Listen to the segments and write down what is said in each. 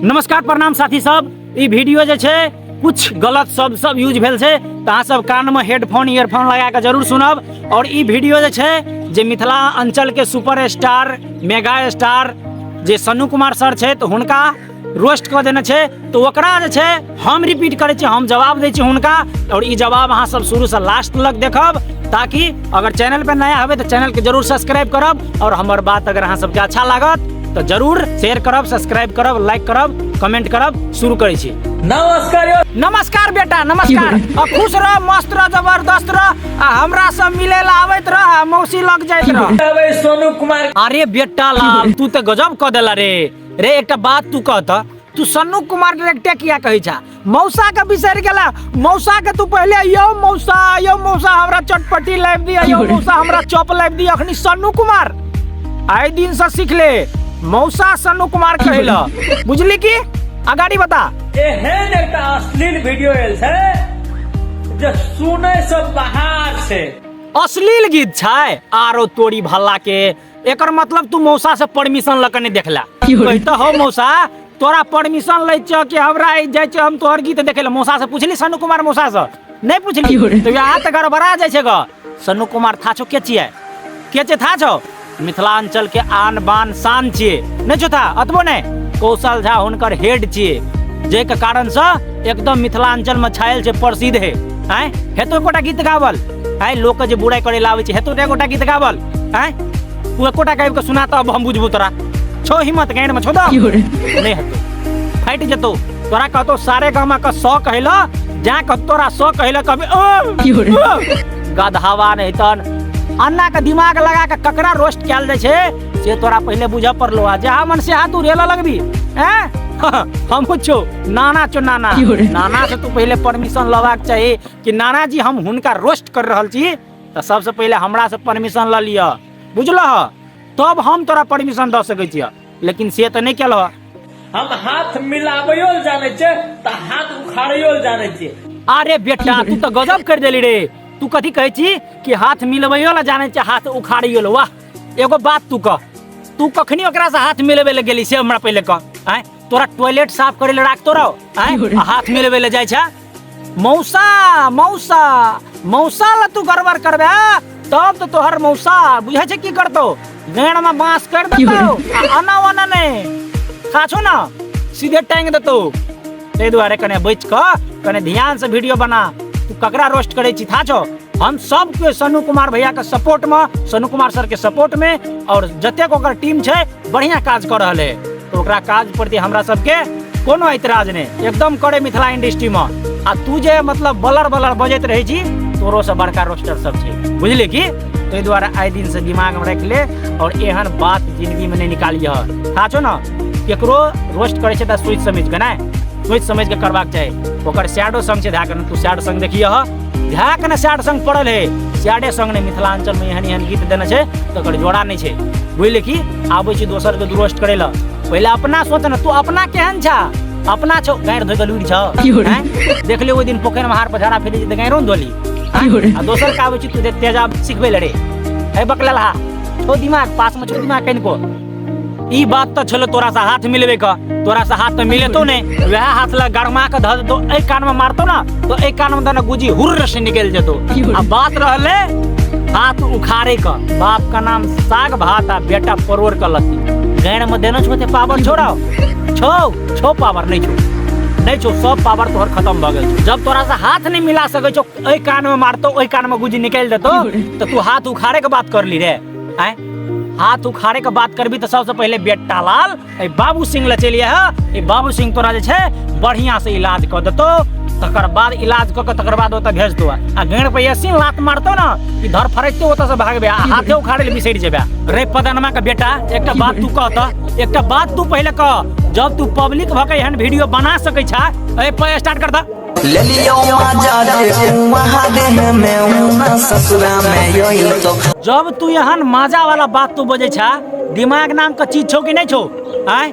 नमस्कार प्रणाम साथी सब। ई वीडियो जे छै कुछ गलत शब्द सब यूज भेल छै, तऽ अहाँ सब कान में हेडफोन ईयरफोन लगा के जरूर सुनब। और ई वीडियो जे छै जे मिथिला अंचल के सुपर स्टार मेगा स्टार जे सन्नू कुमार सर छै, तऽ हुनका रोस्ट कऽ देने छै, तऽ ओकरा जे छै हम रिपीट करै छी, हम जवाब दै छी हुनका। और ई जवाब अहाँ सब शुरू से लास्ट तक देखब, ताकि अगर चैनल पे नया हेबै तऽ चैनल के जरूर सब्सक्राइब करब। और हमर बात अगर अहाँ सबके अच्छा लागत तऽ जरूर शेयर करब, सब्सक्राइब करब, लाइक करब, कमेंट करब। शुरू करै छी। नमस्कार यौ। नमस्कार बेटा, नमस्कार। आ खुश रह, मस्त रह, जबरदस्त रह, आ हमरा सब मिले ला आबैत रह आ मौसी लग जाइत रह। अबै सोनू कुमार। अरे बेटा लाल, तू तऽ गजब कऽ देला रे। रे एकटा बात तू कह तऽ, तू सन्नू कुमार डायरेक्टे किया कहै छा? मौसा के बिसरि गेला। मौसा के तू पहले यौ मौसा, यौ मौसा हमरा चटपटी लाबि दिअ, यौ मौसा हमरा चॉप लाबि दिअ। अखनी सन्नू कुमार आइ दिन से सीख ले, मौसा सन्नू कुमार कहैला, बुझली की? अगाड़ी बता। एहन एकटा अश्लील वीडियो आयल छै जे सुनै से बाहर छै। अश्लील गीत छै आरो तोरी भल्ला के। एकर मतलब तू मौसा से परमिशन ल के नहीं देखला। कहता हो मौसा तोरा परमिशन लै छ कि हमरा ई जाइ छ हम तोहर गीत देखे ला? मौसा से पूछली सन्नू कुमार मौसा से? नहीं पूछली तो यहाँ तऽ गड़बड़ा जाइ छै ग। सन्नू कुमार था छौ के छियै? के छै था छौ? मिथिलांचल के आन बान शान छियै, नहीं छौ था अतबो नहीं। कौशल झा हुनकर हेड छियै, जाहिके कारण से एकदम मिथिलांचल में छायल छै, प्रसिद्ध है। आँय हेतो एकोटा गीत गावल? आँय लोक के जे बुराइ करे ला आबै छै, हेतो एकोटा गीत गावल? आँय तू एकोटा गाबि के सुना तब हम बुझबू तोरा छौ हिम्मत गाँड में छौ दम नहीं हेतो, फाटि जेतौ। तोरा कहतो सारे गामा के 100 कहला, जा कह तोरा 100 कहला कभी ओ, ओ, गधावा नहीं तन अन्ना के दिमाग लगा के ककरा रोस्ट कयल जाइ छै से तोरा पहिले बुझऽ पड़लो। आ जहाँ मन से हाथ तू रेला लगबी हैं, हमहूँ छौ नाना छौ नाना, नाना से तू पहिले परमिशन लेबाक चाही कि नाना जी हम हुनका रोस्ट कर रहल छी, तऽ सबसे पहिले हमरा से परमिशन लऽ लिअ, बुझलह? तब हम तोरा परमिशन दऽ सकै छियह, लेकिन से तऽ नहि केलह। हम हाथ मिलाबैयो लए जानै छियै तऽ हाथ उखाड़ैयो लए जानै छियै। अरे बेटा तू तऽ गजब कर देली रे। तू कथी कहै छी कि हाथ मिलबैयो लए जानै छै, हाथ उखाड़ैयो लए? वाह, एगो बात तू कह, तू कखनी ओकरा से हाथ मिलबै लए गेली से हमरा पहिले कह। आँय तोरा टॉयलेट साफ करे लए राखतो रहो, आँय आ हाथ मिलबै लए जाइ छै? मौसा मौसा मौसा ला तू गड़बड़ करबे तब तो तोहर मौसा बुझै छै की करतो, गाँड़ में बांस कर देतो आ आना वाना नहीं खाछो ना सीधे टांग देतो। ताहि दुआरे कने बचि कऽ कने ध्यान से वीडियो बना। तू ककरा रोस्ट करै छी था छौ? हम सब के सन्नू कुमार भैया के सपोर्ट में, सन्नू कुमार सर के सपोर्ट में, और जतेक ओकर टीम छै बढ़िया काज कऽ रहल है, तऽ ओकरा काज प्रति हमरा सबके कोनो ऐतराज नहि, एकदम करे मिथिला इंडस्ट्री में। आ तू जे मतलब बलर बलर बजैत रहै छी, तोरो से बड़का रोस्टर सब छै, बुझली की? ताहि दुआरे आइ दिन से दिमाग में राखि ले और एहन बात जिंदगी में नहीं निकालिह। था छौ ना केकरो रोस्ट करै छै तऽ सोचि समझि कऽ, नहि सोचि समझि कऽ करबाक चाही। ओकर सैडो संग छै धए कऽ, तू सैड संग देखियह धए कऽ ने, सैड संग पड़ल है, सैडे संग नहि। मिथिलांचल में एहन एहन गीत देने छै तऽ ओकर जोड़ा नहि छै, बुझली की? आबै छै दोसर के रोस्ट करै लए, पहिले अपना सोच ने तू अपना केहन छा? अपना छौ गाँड़ धोइ कऽ लुरि छौ? देख ले ओहि दिन पोखरि में हार पझारा फेरै छै तऽ गाँड़ो ने धोली, आ दोसर के आबै छी तू तेजाब सिखबै लए रे। हे बकललहा, छौ दिमाग पास में? छौ दिमाग कनिको? ई बात तऽ छलो तोरा से हाथ मिलबे का, तोरा से हाथ तऽ मिलेतो नहीं, वएह हाथ लग गरमा के धऽ देतो, एहि कान में मारतो ना तो एहि कान में दने गुजी हुर्र से निकल जेतो। आ बात रहले हाथ उखाड़े का, बाप का नाम साग भात आ बेटा परोड़ का लत्ती। गाँड़ में देने छो पावर छोड़ाओ छो छो पावर नहीं छो, नहीं छो, सब पावर तोहर खत्म भऽ गेल छौ। जब तोरा से हाथ नहीं मिला सकै छौ, एहि कान में मारतो ओहि कान में गुजी निकलि देतो, तऽ तू हाथ उखाड़े के बात करली रे? आँय हाथ उखाड़े के बात करबी तऽ सबसे पहिले बेटा लाल ए बाबू सिंह लए चलि आह। ए बाबू सिंह तोरा जे छै बढ़िया से इलाज कऽ देतो, तकर बाद इलाज कऽ के तकर बाद ओतऽ भेज दो। आ गाँड़ पर ऐसी लात मारतो ना कि धर फड़कते ओतऽ से भागबे आ हाथे उखाड़े ले बिसरि जेबे। रे पदनमा के बेटा, एकटा बात तू कह तऽ, एकटा बात तू पहिले कह, जब तू पब्लिक भऽ के एहन वीडियो बना सकै छा, ए पर स्टार्ट कर द। लेलियो मजा जे वहाँ देह में ऊना ससुरा में यही तो। जब तू एहन मजा वाला बात तू बजै छा, दिमाग नाम के चीज छौ कि नहीं छौ? आँय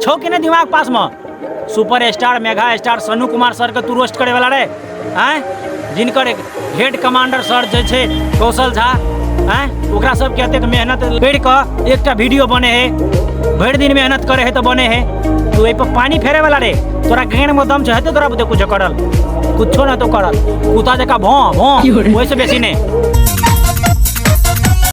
छौ कि नहीं दिमाग पास में? Super star mega star Sannu Kumar sir के तू रोस्ट करे वाला रे? आँय जिनकर हेड कमांडर सर जे छै कौशल झा, आँय ओकरा सबके एतेक मेहनत करि कऽ एकटा वीडियो बने है, भरि दिन मेहनत करे है तऽ बने है। तू एहि पर पानी फेरे वाला रे। तोरा गेड़ में दम छै हेतौ तोरा बुते कुछो करल? कुछो ना तो करल, कुत्ता जकाँ भों भों, ओहिसँ बेसी नहि।